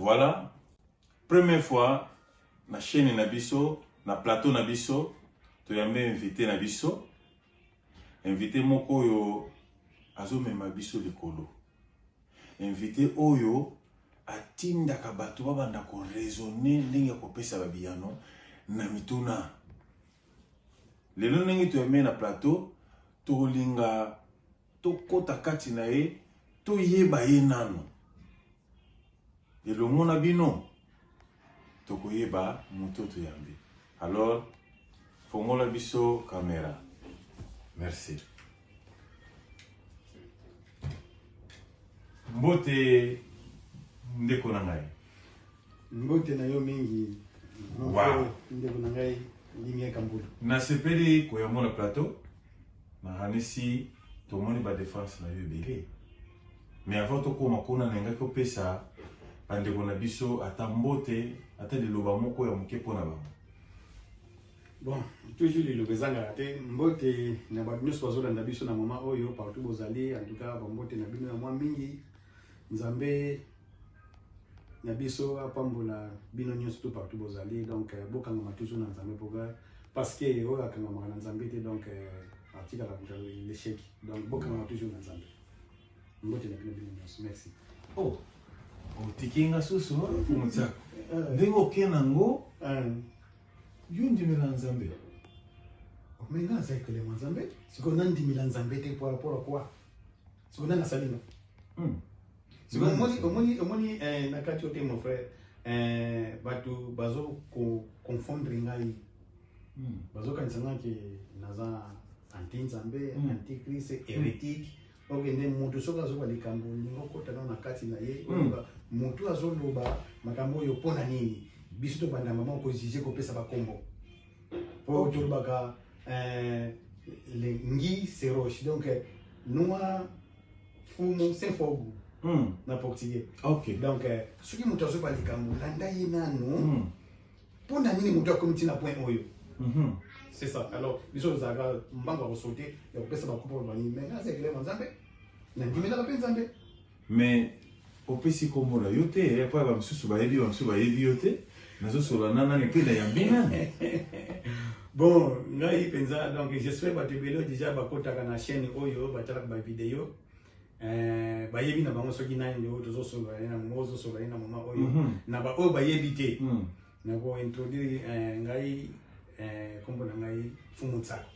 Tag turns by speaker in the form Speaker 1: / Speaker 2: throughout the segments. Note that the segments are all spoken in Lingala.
Speaker 1: Voilà, première fois na chaîne na biso, na plateau na biso, toyambi invité na biso, invité moko oyo azomema biso likolo, invité oyo atindaka bato babanda koraisonner ndenge ya kopesa babiyano na mituna. Lelo ndenge toyambi na plateau, tokolinga tokota kati na ye, toyeba ye nano elongo na bino, tokoyeba moto toyambi. Alors fongola biso caméra, merci. Mbote ndeko na ngai.
Speaker 2: Mbote na yo mingi.
Speaker 1: Wow.
Speaker 2: Ndeko na ngai Ndimi Kambulu.
Speaker 1: Nasepeli koyambo na plateau. Nakanisi tomoni badéfense na yo ebele, mais avant tokóma kuna, nalingaki kopesa bandeko na biso ata mbote, ata liloba moko ya moke mpo na bango.
Speaker 2: Bon, toujours liloba ezangaka te. Mbote na bato nyonso bazolanda biso na mama oyo partout bozali. En tout cas, bambote na bino ya mwa mingi. Nzambe na biso apambola bino nyonso to partout bozali. Donc bokangama toujours na Nzambe mpoka, parce que oyo akangamaka na Nzambe te, donc atikalaka moto l'échec. Donc bokangama toujours na Nzambe. Mbote na bino, bino nyonso, merci.
Speaker 1: Oh, otiki nga susu motiako ndenge oke nango. Yo ndimela Nzambe?
Speaker 2: Mais nga aza ekelemo Nzambe. Sikoyo nandimela Nzambe te par rapport à quoi? Sikoyo nani asali nga? Sikoyo omoni, na kati oyo te, mon frère, bato bazo confondre ngai, bazokanisa nga ke naza anti Nzambe, antichrist, hérétique. Okende moto soki azoba likambo, olingi okota nano na kati na ye, oloba motu azoloba makambo oyo mpo na nini. Biso tobanda mama kojuger, kopesa bakombo, po tolobaka le ngi se roche, donc não há fumo sem fogo na portugais. Donc soki moto azoba likambo, landa ye nanu mpo na nini moto akomi ntina point oyo. C'est ça. Alors biso tozalaka mbango ya kosauter, ya kopesa bakombo banini, mais nga aza ekelemo Nzambe, nandimelaka mpe Nzambe.
Speaker 1: Mais opesi kombo na yo te, mpo ya bamosusu bayebi, bamosusu bayebi yo te. Nazosola na nani mpe nayambi nani?
Speaker 2: Bon, ngai mpenza, donc j'espère bato ebele déjà bakotaka na chaîne oyo, batalaka bavideo, bayebi na bango soki nani oyo tozosolola ye na moma, ozosolola ye na moma oyo. Na baoyo bayebi te, nakointroduire ngai, nkombo na ngai Fumu Ntsako.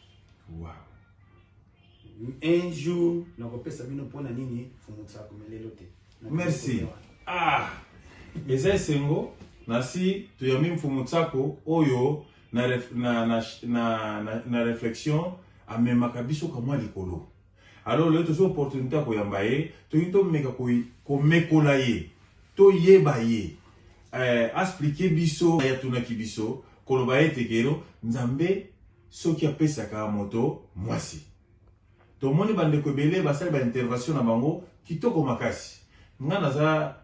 Speaker 2: Un jour nakopesa bino mpona nini Fumu Ntsako, mais lelo te.
Speaker 1: Merci. Ah, eza esengo nasi toyambi Mfumu Ntsako oyo na réflexion amemaka biso kamwa likolo. Alors lelo tozwi opportunité ya koyamba ye, tolingi tomeka komekola ye, toyeba ye, expliquer biso. Ye atunaki biso koloba ete kero Nzambe soki apesaka moto mwasi. Tomoni bandeko ebele basali baintervention na bango kitoko makasi. Nga naza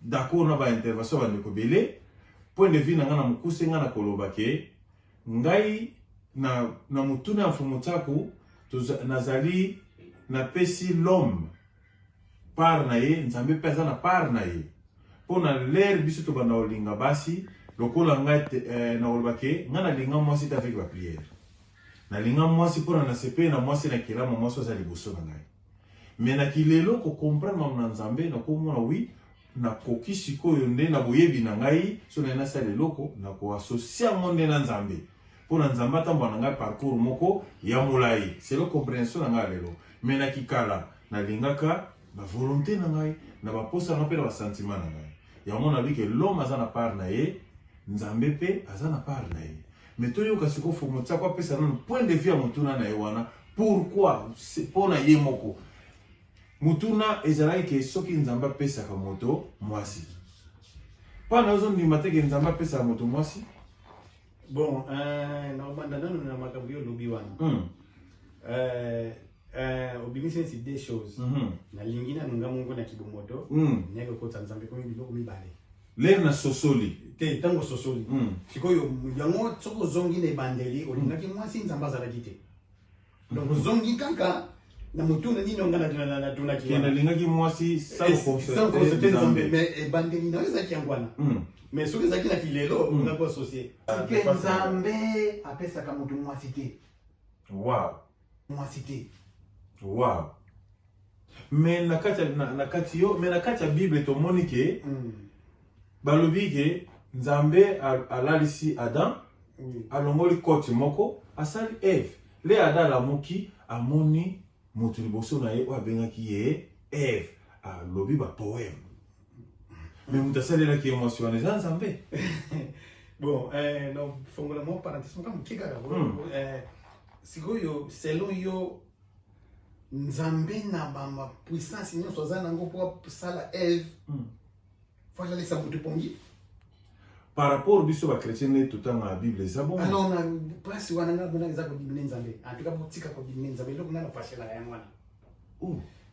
Speaker 1: d'accord na baintervention ya bandeko ebele. Point de vue na nga na mokuse, nga na koloba ke ngai na motuna ya Mfumu Ntaku, nazali napesi l'homme part na ye, Nzambe mpe aza na part na ye. Mpo na lere biso tobanda kolinga basi, lokola ngai nakoloba ke ngai nalinga mwasi te avec baprière. Nalinga mwasi mpona nasepeli na mwasi, na kelama mwasi aza liboso na ngai. Mais na kilelo kocomprendre makambo na Nzambe, nakomona wi nakoki sikoyo nde na boyebi na ngai, so naye nasala eloko, nakoassocier yango nde na Nzambe, mpo na Nzambe atambola na ngai parcours moko ya molai selon compréhension na ngai ya lelo. Mais na kikala nalingaka na volonté na ngai, na baposa na ngai mpe na basentiment na ngai. Yango nabi ke l'homme aza na part na ye, Nzambe mpe aza na part na ye. Mais toyoka sikoyo Fumu Ntsako apesa nano point de vue ya motuna na ye wana, pourquoi mpo na ye moko motuna ezalaki ke soki Nzambe apesaka moto mwasi. Mpo na ozondima te ke Nzambe apesaka moto mwasi?
Speaker 2: Bon, nakobanda nano na makambo yo olobi wana. Obimisi neti deux choses. Nalingi nanu nga moko na kibomoto, nayaki kokota Nzambe komi biloko mibale.
Speaker 1: Lere na sosoli.
Speaker 2: Te, ntango ososoli sikoyo yango, soki ozongi na ebandeli, olingaki mwasi, Nzambe azalaki te. Donc ozongi kaka. Na motuna nini nga natunaki?
Speaker 1: Ke nalingaki mwasi
Speaker 2: sans
Speaker 1: consulter
Speaker 2: Nzambe. Mais ebandeli na yo ezalaki yango wana. Mais soki ezalaki na kilelo, nga ko associer ke Nzambe apesaka moto mwasi te. Mwasi te.
Speaker 1: Wow, mais na kati yo, mais na kati ya Bible tomoni ke balobi ke Nzambe alalisi Adam, alongoli côte moko, asali Eve. Le Adam alamuki, amoni moto liboso na ye oyo abengaki ye Eve, alobi bapoème, mais moto asalelaki ye mwasi wana eza Nzambe.
Speaker 2: Bon, non, fongola mwa parenthèse moko moke kaka. Sikoyo, selon yo, Nzambe na bama puissance nyonso aza nango mpo asala Eve, faut alalisa moto pongi?
Speaker 1: Par rapport biso bachrétien nde totanga ya Bible, eza bongo.
Speaker 2: Alors na place wana, nga mona eza kodiminuer Nzambe. En tout cas, botika kodiminuer Nzambe. Eloko nga na fashelaka yango wana,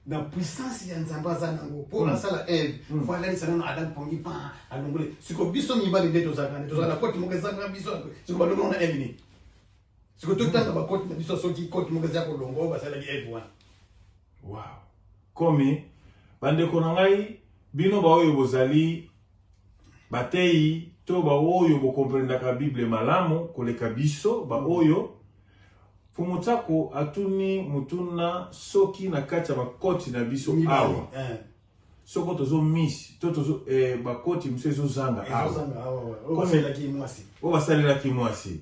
Speaker 2: na puissance ya Nzambe aza nango mpo asala Eve, faut alalisa nano Adam pongi, pa alongole. Siko biso mibali nde tozalaka, nde tozala na côte moko ezanga biso. Siko balongo na Eve nini? Siko totanga bacôtes na biso, soki côte moko eza ya kolongo oyo basalaki Eve wana.
Speaker 1: Wow, komi bandeko na ngai, bino baoyo bozali bateyi to baoyo bokomprendaka Bible malamu koleka biso, baoyo Fumutsako atuni mutuna, soki na kati ya bacôtes na biso awa, soko tozomiss to tozo bacôtes mosusu ezozanga awa.
Speaker 2: Ezozanga awa, oyo basalelaki mwasi.
Speaker 1: Oyo basalelaki mwasi,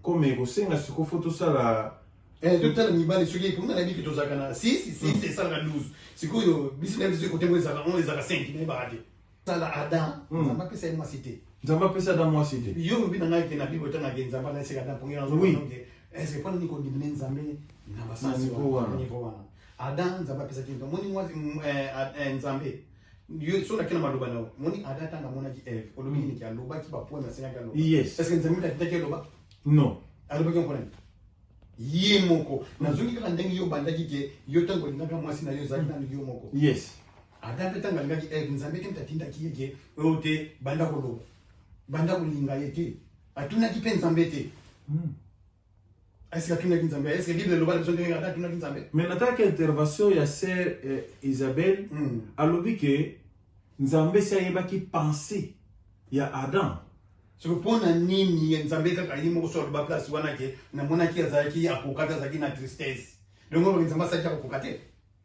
Speaker 1: comme ekosenga siko faut tosala.
Speaker 2: Totala mibali, soki mpo nga nayebi ke tozalaka na 6, 6 esalaka 12. Sikoyo biso na biso kote ngo ezalaka 11, ezalaka 5, nayebaka te. Sala Adam, Nzambe apesa ye mwasi te.
Speaker 1: Nzambe apesa Adam mwasi te.
Speaker 2: Yo olobi na ngai ke na Bible otangaka Nzambe alalisaka Adam pongi. Nazomona est-ce mpona nini kodiminuer Nzambe na basens
Speaker 1: niveau wana?
Speaker 2: Niveau wana, Adam, Nzambe apesaki, omoni mwasi, Nzambe yo so naki na maloba na yo, moni Adam ntango amonaki Eve, olobi nini? Ke alobaki bapoème asengaki aloba. Est ce que Nzambe atindaki aloba?
Speaker 1: Non.
Speaker 2: Alobaki mpona nini? Ye moko. Nazongi kaka ndenge yo obandaki ke yo ntango olingaka mwasi na yo, ezalaki nanu yo moko. Adam mpe ntango alingaki Eve, Nzambe te moto atindaki ye ke oyo te, banda koloba, banda kolinga ye te. Atunaki mpe Nzambe te. Est-ce atunaki Nzambe? Est-ce Bible eloba na biso ndenge Adam atunaki Nzambe?
Speaker 1: Mais nataki intervention ya sœur Isabelle, alobi ke Nzambe si ayebaki pensée ya Adam.
Speaker 2: Soki mpona nini Nzambe kaka ye moko so aloba place wana ke namonaki azalaki akoka te, azalaki na tristesse? Donc oyo Nzambe asalaki akokoka te.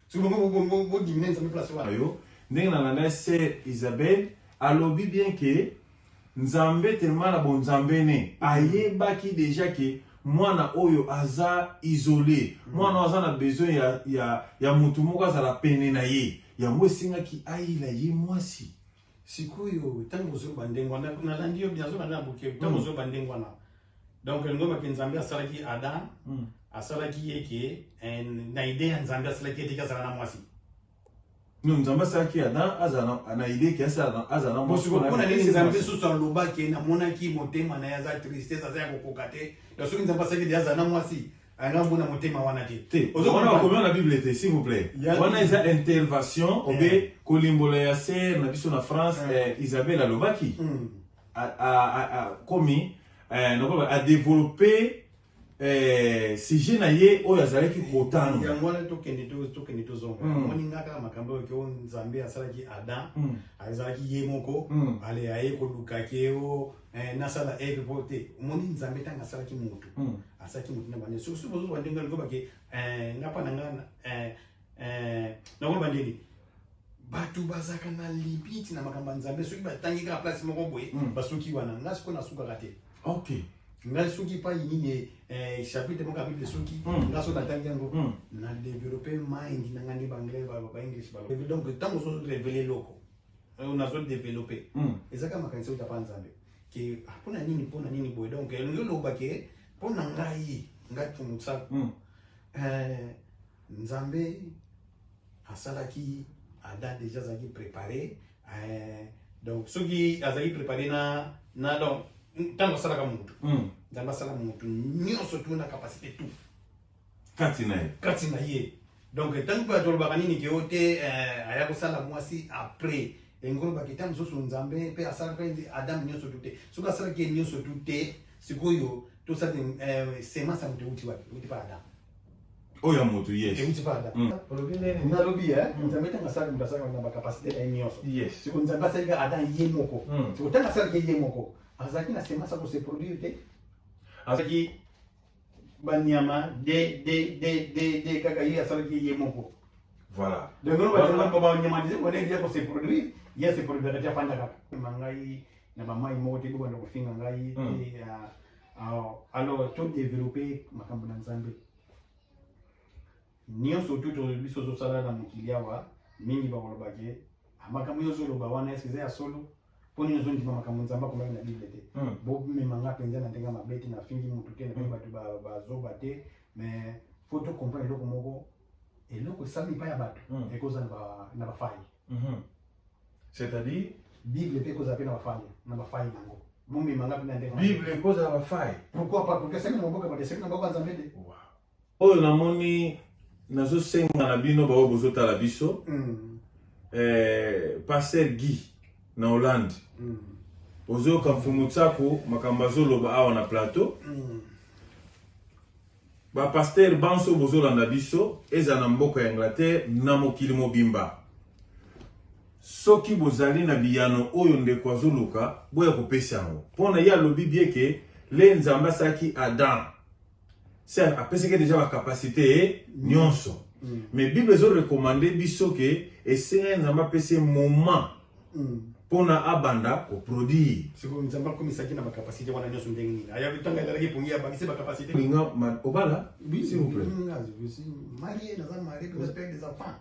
Speaker 2: Soki bodiminuer Nzambe place wana.
Speaker 1: Yo ndenge nalanda sœur Isabelle, alobi bien ke Nzambe tellement na bonzambe ne ayebaki déjà ke mwana oyo aza isolé, mwana oyo aza na besoin ya motu moko azala pene na ye. Yango esengaki ayila ye mwasi.
Speaker 2: Sikoyo ntango ozoloba ndenge wana, nalandi yo, nazolanda na boke. Ntango ozoloba ndenge wana, donc elingi olobaki Nzambe asalaki Adam, asalaki ye ke na idée ya Nzambe asalaki ye te ke azala na mwasi.
Speaker 1: Non, Nzambe asalaki Adam azala na idée ke azala na
Speaker 2: mwasi. Mpona nini Nzambe susu alobaki namonaki motema na ye aza tristesse, aza ya kokoka te? Donc soki Nzambe asalaki de azala na mwasi, anga mona motema wana te.
Speaker 1: Te, wana bakomi na Bible te, s'il vous plaît. Wana eza intervention obe kolimbola ya sœur na biso na France, Isabelle. Alobaki komi nakoloba adéveloppe sujet na ye oyo azalaki kotanga.
Speaker 2: Yango wana tokende tozonga. Omoni nga kaka makambo oyo ke oyo Nzambe asalaki Adam, azalaki ye moko, ale aye koluka ke o nasala Eve po te. Omoni, Nzambe ntango asalaki motu, asalaki motu na bande. Soki bozoloba ndenge alobaki, nga mpa na nga nakoloba ndeni bato bazalaka na limite na makambo ya Nzambe. Soki batangi kaka place moko boye, basuki wana. Nga sikoyo nasukaka te. Ngai soki pai nini, chapitre moko ya Bible, soki nga so natangi yango, na développe mind na nga nde baanglais, baenglish. Donc ntango ozorévéler eloko, nazo développe, eza kaka makanisi oyo tapa Nzambe ke mpona nini, mpona nini boye. Donc elingi oloba ke mpo na ngai, ngai Pumutsa, Nzambe asalaki Adam déjà azalaki préparé. Donc soki azalaki préparé na donc ntango asalaka motu, Nzambe asala motu nyonso tu na capacité tout
Speaker 1: kati na ye.
Speaker 2: Kati na ye. Donc ntango mpe tolobaka nini ke o te, aya kosala mwasi après, elingi olobaki ntango mosusu Nzambe mpe asalaka Adam nyonso tu te. Soki asalaki ye nyonso tu te, sikoyo tosala semence ya moto euti wapi? Euti mpa Adam.
Speaker 1: Oyo ya moto, yes.
Speaker 2: Euti pa Adam.
Speaker 1: Olobi ndeni?
Speaker 2: Nalobi, Nzambe ntango asalaki moto, asalaki na bacapacité na ye nyonso. Siko Nzambe asalaki Adam ye moko. Siko ntango asalaki ye moko, azalaki na semence ya kose produire te. Azalaki banyama de de de de de, kaka ye asalaki ye moko.
Speaker 1: Voilà.
Speaker 2: Donc no banyama wana ya kose produire, ye ase produire te, afanda kaka. Ma ngai na bamai moko te, bobanda kofinga ngai te. Alors todéveloppe makambo na Nzambe nyonso tu. Biso ozosala na mokili awa, mingi bakoloba ke makambo nyonso oloba wana, eske eza ya solo? Mpo nini ozondima makambo Nzambe akomaki na Bible te? Bomema nga mpenza na ndenge mabe te, nafingi motu te, nabengi bato bazoba te, mais faut tocomprendre eloko moko: eloko esalami epai ya bato ekozala na bafaille.
Speaker 1: C'est-à-dire?
Speaker 2: Bible mpe ekozala mpe na bafaille nango. Bomema nga mpe na ndenge
Speaker 1: Bible ekozala bafaille?
Speaker 2: Pourquoi pas? Porque esali na maboko ya bato, esali na maboko ya Nzambe te.
Speaker 1: Oyo namoni, nazosenga na bino baoyo bozotala biso, pasteur Guy na Hollande, ozoyoka Mfumu Tsaku makambo azoloba awa na plateau. Bapasteur banso bozolanda biso, eza na mboka ya Angleterre, na mokili mobimba, soki bozali na biyano oyo ndeko azoluka, boya kopesa yango. Mpona ye alobi bien ke le Nzambe asalaki Adam, se apesaki déjà bacapacité nyonso, mais Bible ezorecommander biso ke esengaki Nzambe apesi moment mpona abanda koproduire.
Speaker 2: Sikoyo Nzambe akomisaki na bacapacité wana nyonso ndenge nini? Ayabi ntango ezalaki pongi, abakisi bacapacité?
Speaker 1: Linga obala, s'il vous plaît?
Speaker 2: Je suis marié, naza marié, naza père des enfants.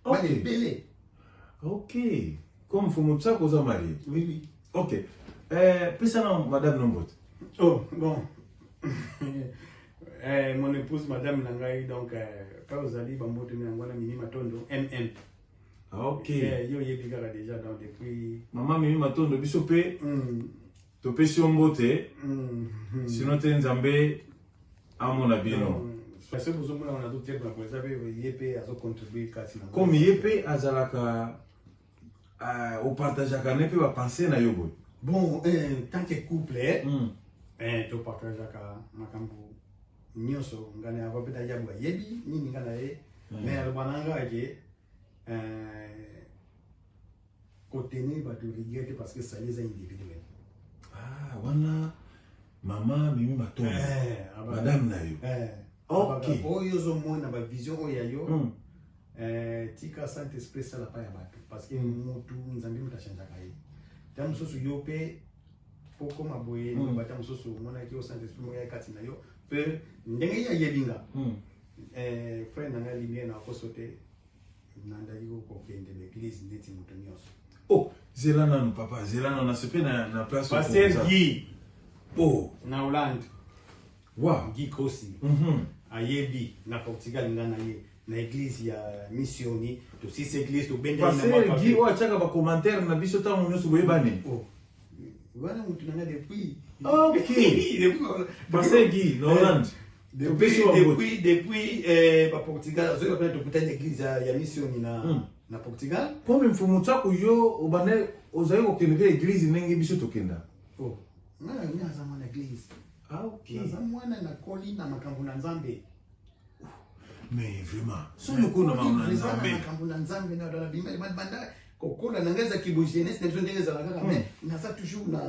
Speaker 2: Bana ebele.
Speaker 1: Ok, comme Mfumu Tsako oza marié?
Speaker 2: Oui.
Speaker 1: Ok, pesa na madame nombote.
Speaker 2: Oh, bon. Mon épouse, madame na ngai, donc pa ozali, bambote na yango wana, Mimi Matondo, MM.
Speaker 1: Ok.
Speaker 2: Yo oyebi kaka déjà, donc depuis
Speaker 1: Mama Mimi Matondo, biso mpe topesi yo mbote. Sino te, Nzambe amona bino.
Speaker 2: Soki bozomona wana, azotia na eza mpe ye mpe azocontribue kati na
Speaker 1: Comme ye mpe azalaka, opartageaka ne mpe bapensées na yo boye?
Speaker 2: Bon, tant que couple, topartageaka makambo nyonso. Ngai na yango mpe nayabu ayebi nini ngai na ye, mais aloba na ngai ke kotenir bato rigueur te, parce que salut eza individuel.
Speaker 1: Ah, wana mama Mimi Matondo, madame na yo? Ok.
Speaker 2: Oyo ozomona bavision oyo ya yo, tika Saint Esprit esala pa ya bato, parce que motu, Nzambe moto achangeaka ye. Ta mosusu yo mpe pokoma boye, bata mosusu omonaki yo Saint Esprit moko ya kati na yo mpe ndenge ye ayebi nga. Frère na ngai Lumière, na akoso te, nandaki kokende na église neti moto nyonso.
Speaker 1: Oh, zela nanu papa, zela nanu, nasepe na place.
Speaker 2: Pasteur Guy
Speaker 1: Oh.
Speaker 2: na Hollande. Guy Kosi ayebi na Portugal, nga na ye na église ya missioni, tosisi église, tobendani.
Speaker 1: Pasteur Guy oyo atiaka bacommentaire na biso ntango nyonso, boyebani?
Speaker 2: Oh. Wana motu na nga depuis
Speaker 1: Ok, pasteur Guy na Hollande.
Speaker 2: Depuis baportugal azoyoka mpena, tokutani église ya missioni na Portugal.
Speaker 1: Comme Mfumu Tsako, yo obanda ozali kokende mpe église ndenge biso tokenda?
Speaker 2: Oh, nga naza mwana église.
Speaker 1: Ah, ok.
Speaker 2: Naza mwana, nakoli na makambo na Nzambe.
Speaker 1: Mais vraiment, soki okoli na makambo na Nzambe,
Speaker 2: makambo na Nzambe, na bima banda kokola na ngai ezalaki bo jeunesse na biso ndenge ezala kaka, mais naza toujours na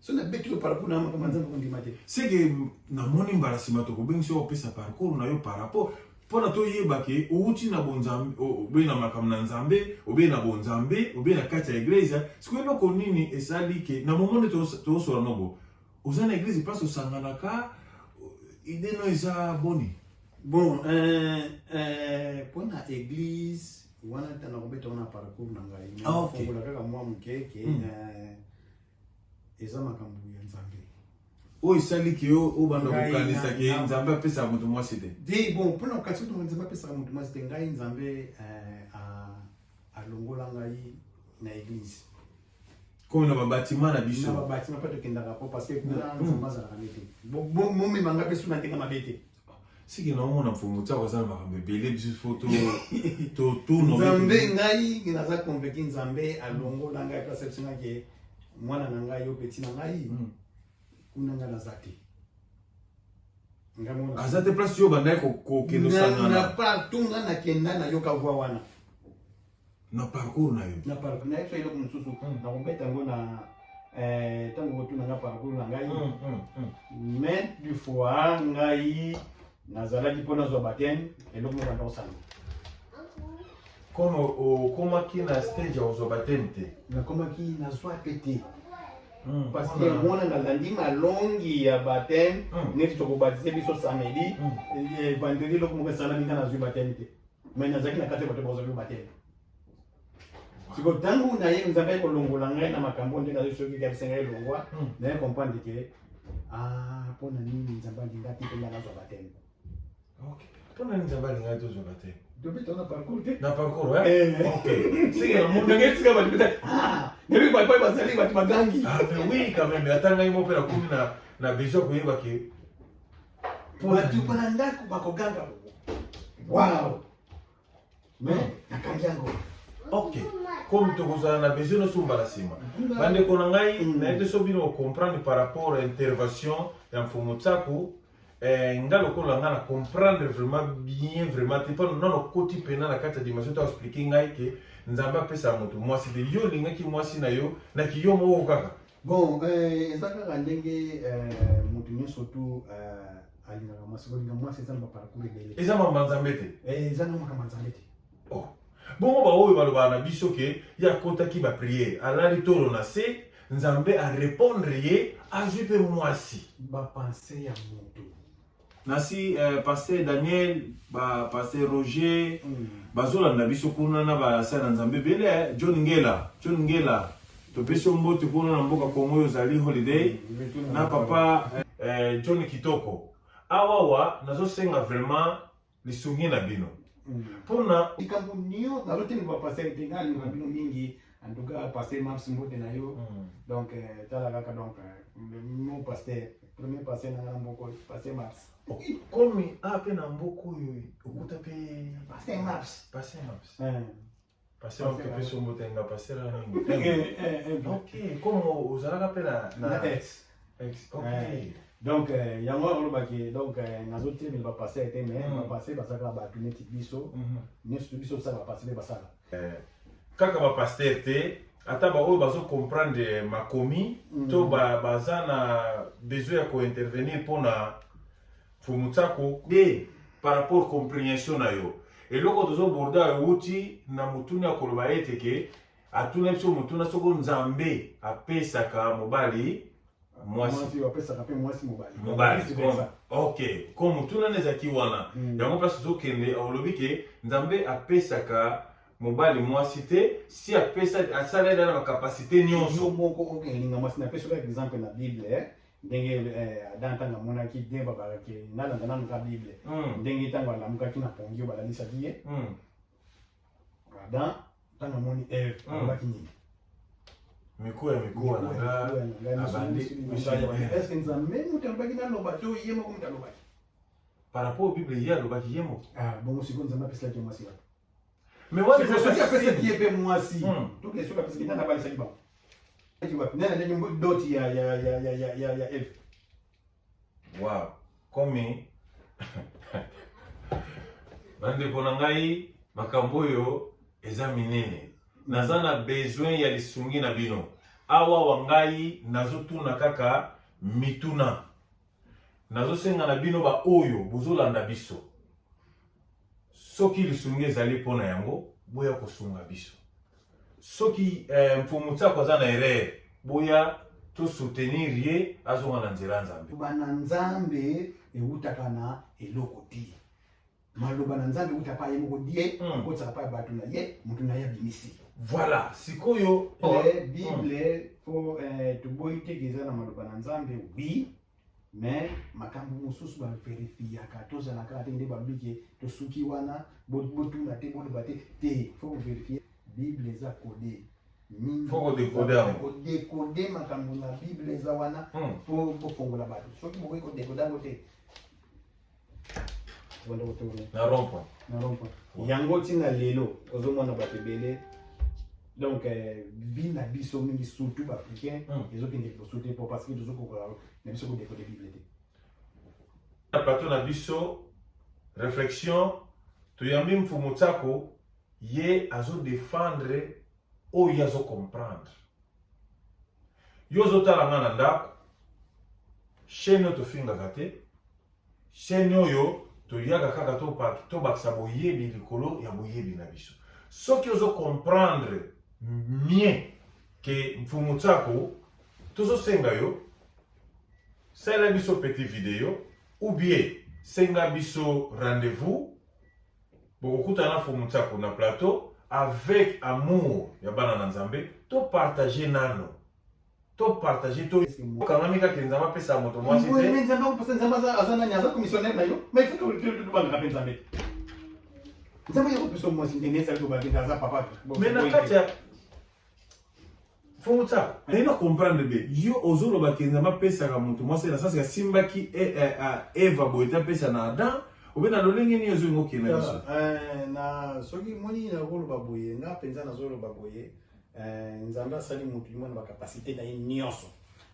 Speaker 2: so nabeti yo parcours na makambo ya Nzambe, kondima te.
Speaker 1: Seke namoni mbala nsima tokobengisi yo, opesa parcours na yo par rapport mpona toyeba ke outi na bonzambe, obe na makambo na Nzambe, obe na bonzambe, obe na kati ya église. Sikoyo eloko nini esali ke na momo nde tozosola nobo oza na église, place osanganaka, idée no eza boni?
Speaker 2: Bon, mpona église wana, ntana kobeta wana parcours na ngai, fongola kaka mwa moke ke eza makambo ya Nzambe.
Speaker 1: Oyo esali ke yo obanda kokanisa ke Nzambe apesaka moto mwasi te?
Speaker 2: Te, bon, mpona kokanisa moto Nzambe apesaka moto mwasi te, ngai Nzambe alongola ngai na église.
Speaker 1: Komi na babatima na biso.
Speaker 2: Na babatima mpe tokendaka po, parce que kuna Nzambe azalaka ne te. Momema ngai mpe su na ndenge mabe te.
Speaker 1: Siki naomona Mfumu Tiako aza na makambo ebele, biso fo
Speaker 2: Nzambe, ngai naza convaincu, Nzambe alongola ngai place biso ngaki mwana na ngai, yo petit na ngai, kuna ngai naza te.
Speaker 1: Aza te place yo bandaki kokende osangana.
Speaker 2: Na partout nga nakenda nayoka voix wana.
Speaker 1: Na parcours na yo.
Speaker 2: Na parcours na yo eloko mosusu nakobeta yango na ntango kotuna nga parcours na ngai. Mais du fois ngai nazalaki mpo nazwa baptême, eloko moko banda kosala.
Speaker 1: Comme okomaki na stage ya kozwa baptême te.
Speaker 2: Nakomaki nazwa pe te. Parce que mwana nalandi malongi ya baptême neti tokobatize biso samedi, vendredi eloko moko esalami, nga nazwi baptême te. Mais nazalaki na kati ya bato bazwaki baptême. Siko ntango na ye Nzambe akolongola ngai na makambo nde nazwi, soki kabisa ngai elongwa, naye comprendre ke ah, mpona nini Nzambe alingaki mpe nga nazwa baptême.
Speaker 1: Mpona nini Nzambe alingaki tozwa baptême?
Speaker 2: Tobeta na parcours te.
Speaker 1: Na parcours, ok. Sike namoni
Speaker 2: ndenge esika bato beta, nayebi bato bazali bato bagangi.
Speaker 1: Ah mais oui, quand même, ata ngai mo mpe nakomi na besoin koyeba ke
Speaker 2: bato bana ndako bakoganga wow, mais nakangi yango.
Speaker 1: Ok, comme tokozala na besoin nyonso mbala nsima, bandeko na ngai, nayebi te so bino ocomprendre par rapport à intervention ya Mfumu Tsaku. Nga lokola nga na comprendre vraiment bien, vraiment te, mpo nano okoti mpena na kati ya dimension to explique ngai ke Nzambe apesaka moto mwasi te. Yo olingaki mwasi na yo naki yo moko kaka.
Speaker 2: Bon, eza kaka ndenge moto nyonso tu alingaka mwasi. Kolinga mwasi eza na baparcours ebele.
Speaker 1: Eza makambo ya Nzambe te.
Speaker 2: Eza na makambo ya Nzambe te.
Speaker 1: Oh. Bongo baoyo balobaka na biso ke ye akotaki baprière, alali tolo na se, Nzambe arépondre ye, azwi mpe mwasi.
Speaker 2: Bapensées ya moto.
Speaker 1: Nasi pasteur Daniel, ba pasteur Roger bazolanda biso kuna na basali na Nzambe ebele. John Ngela, John Ngela, topesi yo mbote kuna na mboka Kongo oyo ozali holiday na papa John Kitoko. Awawa nazosenga vraiment lisungi na bino mpona
Speaker 2: likambo nyonso. Nazotinga bapasteur te, ngai alingaka bino mingi. En tout cas, pasteur Maps, mbote na yo. Donc tala kaka, donc mon pasteur, premier pasteur na nga na mboka oyo, pasteur Maps.
Speaker 1: Komi a mpe na mboka oyo okuta mpe
Speaker 2: pasteur Maps.
Speaker 1: Pasteur Maps, pasteur Maps, topesi yo mbote. Nga pasteur nini? Ok, comme ozalaka mpe na
Speaker 2: ex.
Speaker 1: Ex, ok.
Speaker 2: Donc yango olobaki, donc nazotelemela bapasteur te, mais bapasteur bazalaka bato neti biso nyonso. Biso tosala, bapasteur mpe basala.
Speaker 1: Kaka bapasteur te, ata baoyo bazocomprendre makomi to baza na besoin ya kointervenir mpona Mfumu Tsako te par rapport compréhension na yo. Eloko tozoborda euti na motuna ya koloba ete ke atuna biso motuna soko Nzambe apesaka mobali mwasi.
Speaker 2: Apesaka mpe mwasi mobali.
Speaker 1: Mobali, ok. Comme motuna nde ezalaki wana, yango place tozokende. Olobi ke Nzambe apesaka mobali mwasi te, si apesa, asala eda na bacapacité nyonso.
Speaker 2: Yo moko okelinga mwasi. Napesi oka exemple na Bible, ndenge Adam ntango amonaki ndenge babalaki, nalanda nanu ka Bible, ndenge ntango alamukaki na pongi oyo balalisaki ye, Adam ntango amoni Eve, alobaki nini?
Speaker 1: Mikuwa ya mikuwa na nga abandi.
Speaker 2: Est-ce Nzambe moto alobaki naloba to ye moko moto alobaki?
Speaker 1: Par rapport au Bible, ye alobaki ye moko.
Speaker 2: Bongo sikoyo Nzambe apeselaki mwasi wapi?
Speaker 1: Mais wana
Speaker 2: soki apesaki ye mpe mwasi, toke soki apesaki, nani abalisaki bango wapi? Nani aleki dot ya Eve?
Speaker 1: Wow, komi bandeko na ngai, makambo oyo eza minene. Naza na besoin ya lisungi na bino. Awa wa ngai nazotuna kaka mituna, nazosenga na bino baoyo bozolanda biso, soki lisungi ezali mpona yango, boya kosunga biso. Soki Mfumu Tsako aza na erreur, boya tosoutenir ye azonga na nzela Nzambe.
Speaker 2: Maloba na Nzambe ewutaka na eloko te. Maloba na Nzambe ewuta pa ye moko die, akotisaka pa ya bato na ye, moto na ye abimisi.
Speaker 1: Voilà, sikoyo
Speaker 2: Bible po toboyi teke eza na maloba na Nzambe, oui, mais makambo mosusu baverifiaka. Tozala kaka te nde balobi ke tosuki wana, botuna te, boloba te te. Faut kovérifier. Bible eza code mingi.
Speaker 1: Faut kodécoder yango.
Speaker 2: Kodécoder makambo na Bible eza wana mpo bofongola bato. Soki bokoki kodécoder yango te, banda kotourner
Speaker 1: na rond-point.
Speaker 2: Na rond-point. Yango ntina lelo ozomona bato ebele, donc vie na biso mingi, surtout baafricain, ezokende liboso te po parce que tozokoka na biso kodécoder Bible te.
Speaker 1: Na plateau na biso réflexion, toyambi Mfumu Tsako. Ye azodefendre oyo ye azocomprendre. Yo ozotala nga na ndako, chaîne oyo tofingaka te, chaîne oyo toyaka kaka tobakisa boyebi likolo ya boyebi na biso. Soki ozocomprendre mieux ke Mfumu Tsako, tozosenga yo salela biso petit vidéo ou bien senga biso rendez-vous. Bokokutana na Mfumu Tsako na plateau avec amour ya bana na Nzambe. Topartage nano, topartage, to okangami kaka Nzambe apesa moto mwasi te.
Speaker 2: Mais Nzambe akopesa, Nzambe aza nani? Aza commissionnaire na yo? Mais il faut tobangaka mpe Nzambe. Nzambe aye kopesa mwasi ndenge ezali kobakenda, aza papa.
Speaker 1: Mais na kati ya Mfumu Tsako, naye na comprendre be yo ozoloba ke Nzambe apesaka moto mwasi na sens asimbaki Eva boye te, apesa na Adam obe na lolenge nini ozolinga okende na biso?
Speaker 2: Na soki moni nakoloba boye, nga mpenza nazoloba boye, Nzambe asali motu mwana bacapacité na ye nyonso.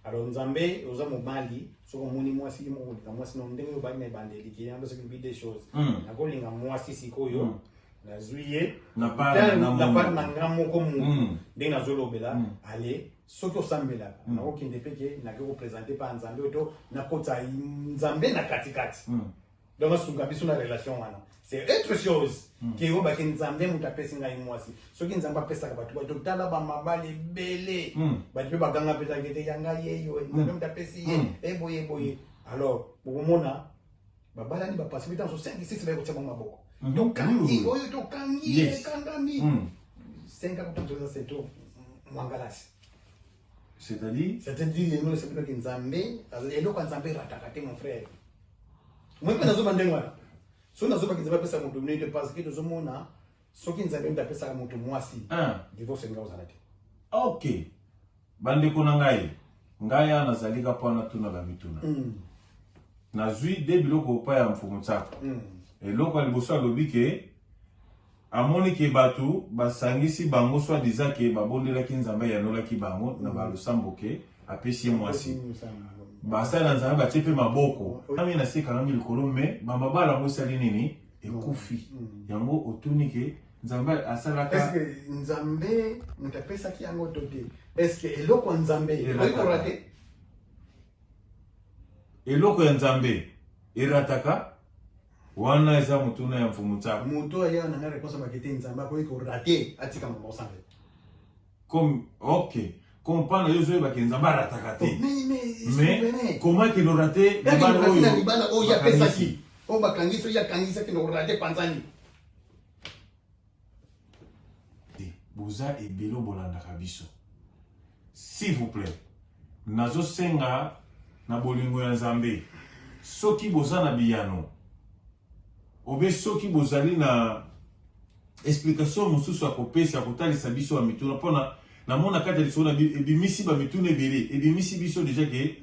Speaker 2: Alors Nzambe, oza mobali, soki omoni mwasi, ye moko kolinga mwasi na ndenge oyo obali na ebandeli, ke yango soki bi des choses, nakolinga mwasi sikoyo, nazwi ye
Speaker 1: na part
Speaker 2: na part na nga moko motu ndenge nazolobela. Ale soki osambelaka, nakokende mpe ke nake koprésenter mpa Nzambe oyo to nakotisa Nzambe na katikati, donc asunga biso na relation wana, c'est autre chose ke oyo bake Nzambe moto apesi ngai mwasi. Soki Nzambe apesaka bato, bato tala bamabala ebele, bato mpe baganga mpenza te ya ngai yeyo, Nzambe moto apesi ye eboye eboye. Alors bokomona babalani bapasi mpe ntango 5 6 baye kotia bango maboko, tokangi oyo, tokangi, ekangami 5 ans, toza seto mwangalasi.
Speaker 1: C'est-à-dire?
Speaker 2: C'est-à-dire yango esepelaki Nzambe, eloko ya Nzambe erataka te, mon frère. Moi mpe nazoba ndenge wana, soki nazobaki Nzambe apesa moto nini te, parce que tozomona soki Nzambe moto apesaka moto mwasi, divorce elinga kozala te.
Speaker 1: Ok, bandeko na ngai, ngai awa nazali ka mpo natuna bamituna. Nazwi de biloko opa ya Mfumu Tsako. Eloko ya liboso, alobi ke amoni ke bato basangisi bango, soi-disant ke babondelaki Nzambe, ayanolaki bango na balosambo ke apesi ye mwasi. Basali na Nzambe batie mpe maboko ami na se, ekangami likolo, me bamabala yango esali nini? Ekufi. Yango otuni ke Nzambe asalaka
Speaker 2: Est-ce Nzambe moto apesaki yango to te? Est-ce eloko ya Nzambe ekoki korater?
Speaker 1: Eloko ya Nzambe erataka? Wana eza motuna ya Mfumu Tsako.
Speaker 2: Moto aya na ngai réponse abaki te, Nzambe akoki korater atika mama osambe.
Speaker 1: Comme ok, comprendre, yo ozoyebake Nzambe arataka te, mais comment akende orater
Speaker 2: libala oyo? Libala oyo apesaki, oyo bakangisi, oyo akangisi, akende korater panzani.
Speaker 1: Boza ebele bolandaka biso, s'il vous plaît, nazosenga na bolingo ya Nzambe, soki boza na biyano obe soki bozali na explication mosusu ya kopesa, ya kotalisa biso ya mituna, mpona namona kati ya lisolo na ebimisi bamituna ebele, ebimisi biso déjà ke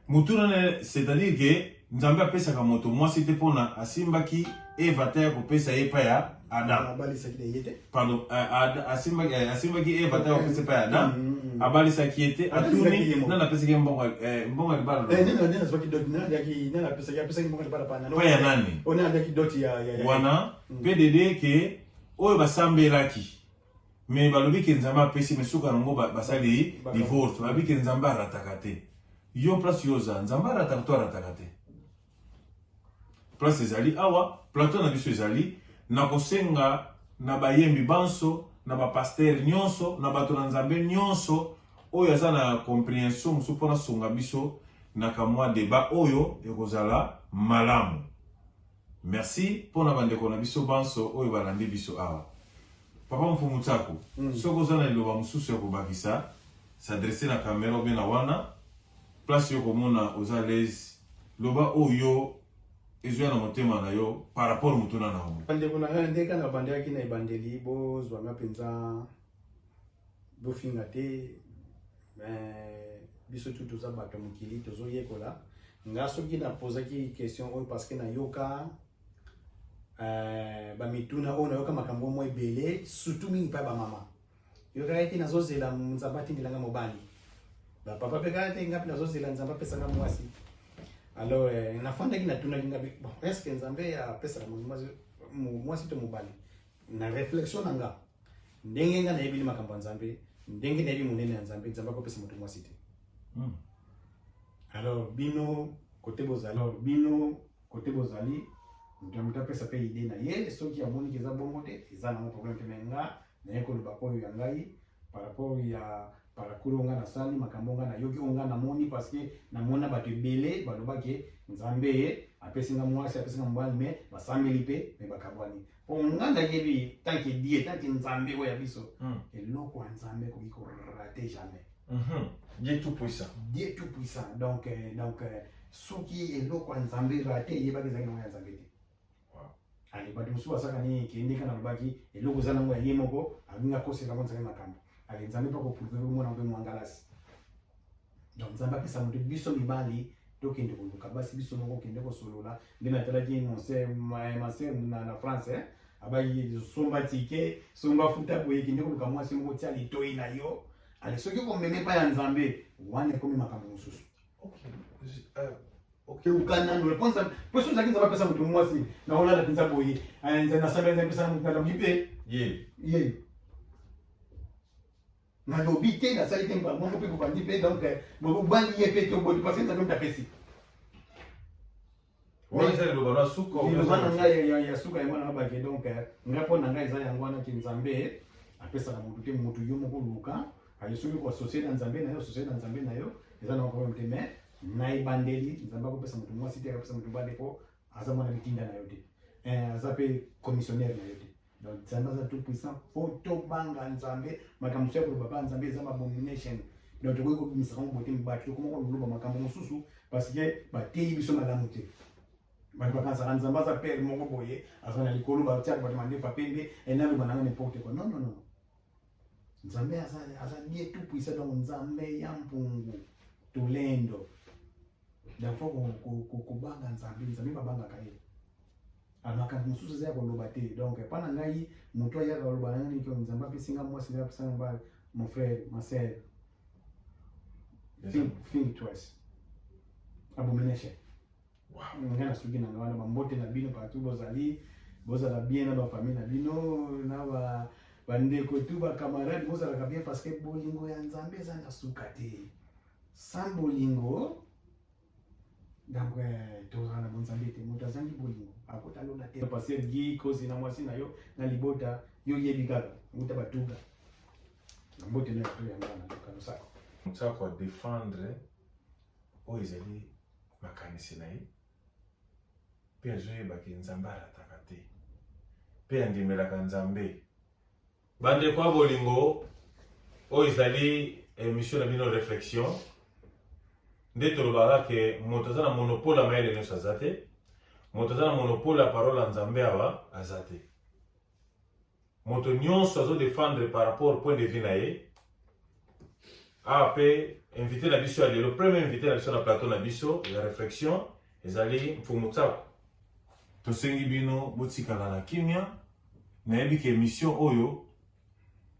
Speaker 1: motuna, c'est-à-dire ke Nzambe apesaka moto mwasi te mpona asimbaki Eva te ya kopesa ye epai ya Adam. Pardon, asimbaki Eva te ya kopesa epai ya Adam, abalisaki ye te. Atuni nani apesaki ye mbongo ya libala epai ya nani wana? Pdd ke oyo basambelaki, me balobi ke Nzambe apesi, me suka yango basali divorce. Balobi ke Nzambe arataka te. Yo place yo oza, Nzambe arataka to arataka te? Place ezali awa, plateau na biso ezali na kosenga na bayembi banso, na bapasteur nyonso, na bato na Nzambe nyonso oyo aza na compréhension mosusu mpona sunga biso na kamwa débat oyo, ekozala malamu. Merci mpona bandeko na biso banso oyo balandi biso awa. Papa Mfumu Tsako, soki oza na liloba mosusu ya kobakisa, s'adresse na caméra obe na wana place yo komona oza l'aise, loba oyo ezoya na motema na yo par rapport motuna na yango.
Speaker 2: Bandeko na ngai, ndenge na bandelaki na ebandeli, bozwanga mpenza, bofinga te, biso tu toza bato ya mokili, tozoyekola. Nga soki napozaki question oyo, parce que nayoka bamituna oyo, nayoka makambo mwa ebele, surtout mingi mpa bamama. Yokaka ete nazozela Nzambe atindelanga mobali, bapapa mpe kaka te, nga mpe nazozela Nzambe apesanga mwasi. Alors nafandaki, natunaki nga: bon, est ce que Nzambe apesaka mwasi to mobali? Na réflexion na nga, ndenge nga nayebili makambo ya Nzambe, ndenge nayebi monene ya Nzambe, Nzambe akopesa moto mwasi te. Alors bino kote bozali, moto ya moto apesa mpe idée na ye. Soki amoniki eza bongo te, eza nango problème te. Mais nga naye koloba oyo ya ngai par rapport ya parcours oyo nga nasali, makambo nga nayoki, oyo nga namoni, parce que namona bato ebele balobaki: Nzambe ye apesi nga mwasi, apesi nga mobali, mais basambeli mpe, mais bakabwani. Mpo nga nayebi, tant que Dieu, tant que Nzambe oyo ya biso, eloko ya Nzambe ekoki korater jamais.
Speaker 1: Dieu tout puissant.
Speaker 2: Dieu tout puissant. Donc soki eloko ya Nzambe rater, eyebaki ezalaki nango ya Nzambe te. Ale, bato mosusu basalaka nini? Kende kaka, nalobaki eloko eza nango ya ye moko, alingi akosela ngo Nzambe makambo. Ale, Nzambe mpe akoprouver mona mpe mwangalasi. Donc Nzambe apesa moto. Biso mibali tokende koluka basi, biso moko okende kosolola. Nde natalaki mon sœur, ma sœur na France, eh? Abaki somba ticket, somba futa boye, kende koluka mwasi moko, tia litoi na yo. Ale, soki okomema epai ya Nzambe, wana ekomi makambo mosusu. Luka nanu mpo soki ozalaki, Nzambe apesa moto mwasi, naolala mpenza boye, nasambeli, Nzambe apesa moto, nalobi mpe
Speaker 1: ye.
Speaker 2: Ye nalobi te, nasali te mbala moko mpe bobandi mpe. Donc bobandi ye mpe te, oboti, parce que Nzambe moto apesi.
Speaker 1: Wana eza liloba na suka.
Speaker 2: Liloba na ngai ya suka yango wana bake. Donc ngai, mpo na ngai, eza yango wana ke Nzambe apesaka motu te. Motu yo moko luka. Ale, soki koassocier na Nzambe na yo, associer na Nzambe na yo, eza na problème te. Mais na ebandeli, Nzambe akopesa motu mwasi te, akopesa motu mobali, mpo aza mwana bitinda na yo te, aza mpe commissionnaire na yo te. Donc Nzambe aza tout puissant, faut tobanga Nzambe. Makambo mosusu ya koloba mpa Nzambe eza abomination. Donc tokoki kobimisaka ngo boye te. Bato tokoma koloba makambo mosusu parce que bateyi biso malamu te. Bato bakanisaka Nzambe aza père moko boye, aza na likolo, batiaka bato mandefa pembe, enaloba nanga n'importe quoi. Non, non, non, Nzambe aza Dieu tout puissant. Donc Nzambe ya mpungu tolendo. Donc faut kobanga Nzambe. Nzambe babangaka ye. Makambo mosusu eza ya koloba te. Donc epa na ngai, moto ayaka koloba na ngai niki Nzambe apesi nga mwasi, ngai apesa nga mobali, mon frère, ma sœur, think twice, abomination. Ngai nasuki na ngai wana. Bambote na bino partout bozali, bozala bien na bafamille na bino, na bandeko tu, bacamarade, bozalaka bien, parce que bolingo ya Nzambe eza na suka te. Sans bolingo, donc tozala na bonzambe te. Moto azangi bolingo akota lola te. Pasteur Guy Kosi na mwasi na yo na libota, yo yebi kaka uta batuka na mbote na to yango na luka losako.
Speaker 1: Moto akodéfendre oyo ezali makanisi na ye, mpe azoyebaki Nzambe arataka te, mpe andimelaka Nzambe. Bandeko ya bolingo, oyo ezali émission na bino Réflexion. Nde tolobaka ke moto aza na monopole ya mayele nyonso aza te, moto aza na monopole ya parole ya Nzambe awa aza te. Moto nyonso azodéfendre par rapport point de vue na ye. Awa mpe invité na biso ya lelo, premier invité na biso na plateau na biso ya Réflexion, ezali Mfumu Tsako. Tosengi bino botikala na kimia. Nayebi ke émission oyo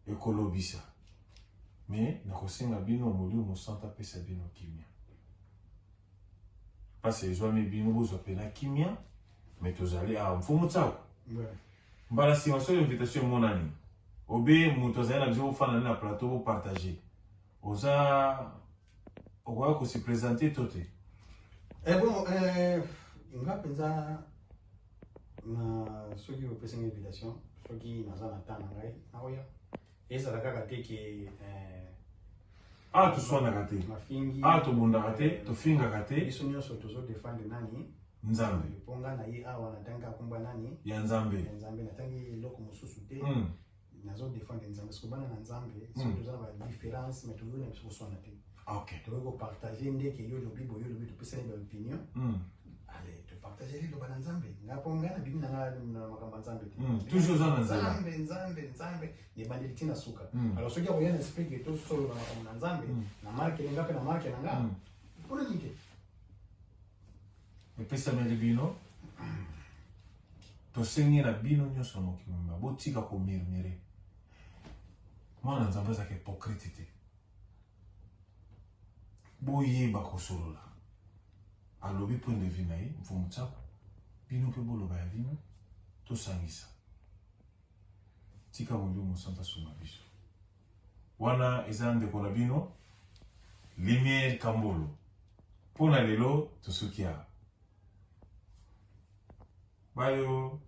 Speaker 1: ekolobisa, mais nakosenga bino Molimo Mosantu apesa bino kimia. Mpasi ezwami bino, bozwa mpena kimia. Mais tozali awa, Mfumu Tsako. Mbala nsima, soki invitation emonani, obe moto azali na biso, bofanda na plateau, bopartage, oza okoya kose présenter to te?
Speaker 2: Bon, nga mpenza na soki opesi nga invitation, soki naza na temps na ngai, nakoya. Ezala kaka te ke
Speaker 1: Awa toswanaka te.
Speaker 2: Mafingi.
Speaker 1: Awa tobundaka te, tofingaka te.
Speaker 2: Biso nyonso tozodéfendre nani?
Speaker 1: Nzambe.
Speaker 2: Mpo nga na ye awa, natangi akomba nani?
Speaker 1: Ya Nzambe.
Speaker 2: Ya Nzambe. Natangi eloko mosusu te. Nazodéfendre Nzambe. Soki bana na Nzambe, soki toza na badifférence, mais toyoki na biso koswana te. Tokoki kopartage ndeke yo lobi boye, yo lobi, topesani baopinion. Ale, topartage liloba na Nzambe. Nga, mpo ngai nabimi na nga na makambo ya Nzambe te.
Speaker 1: Toujours oza na nzela.
Speaker 2: Nzambe, Nzambe, Nzambe, ebandeli ntina suka. Alors soki akoya na esprit ke tosolola makambo na Nzambe, na marke na nga mpe na marke na nga, mpona nini te?
Speaker 1: Epesameli bino. Tosengi na bino nyonso na mokili mobimba, botika komurmurer. Mwana Nzambe azalaka hypocrite te. Boyeba kosolola. Alobi point de vue na ye, Mfumu Tsaku, bino mpe boloba ya bino, tosangisa. Tika Molimo Mosantu asunga biso. Wana eza ndeko na bino Lumière Kambolo. Mpo na lelo tosuki awa. Bayo.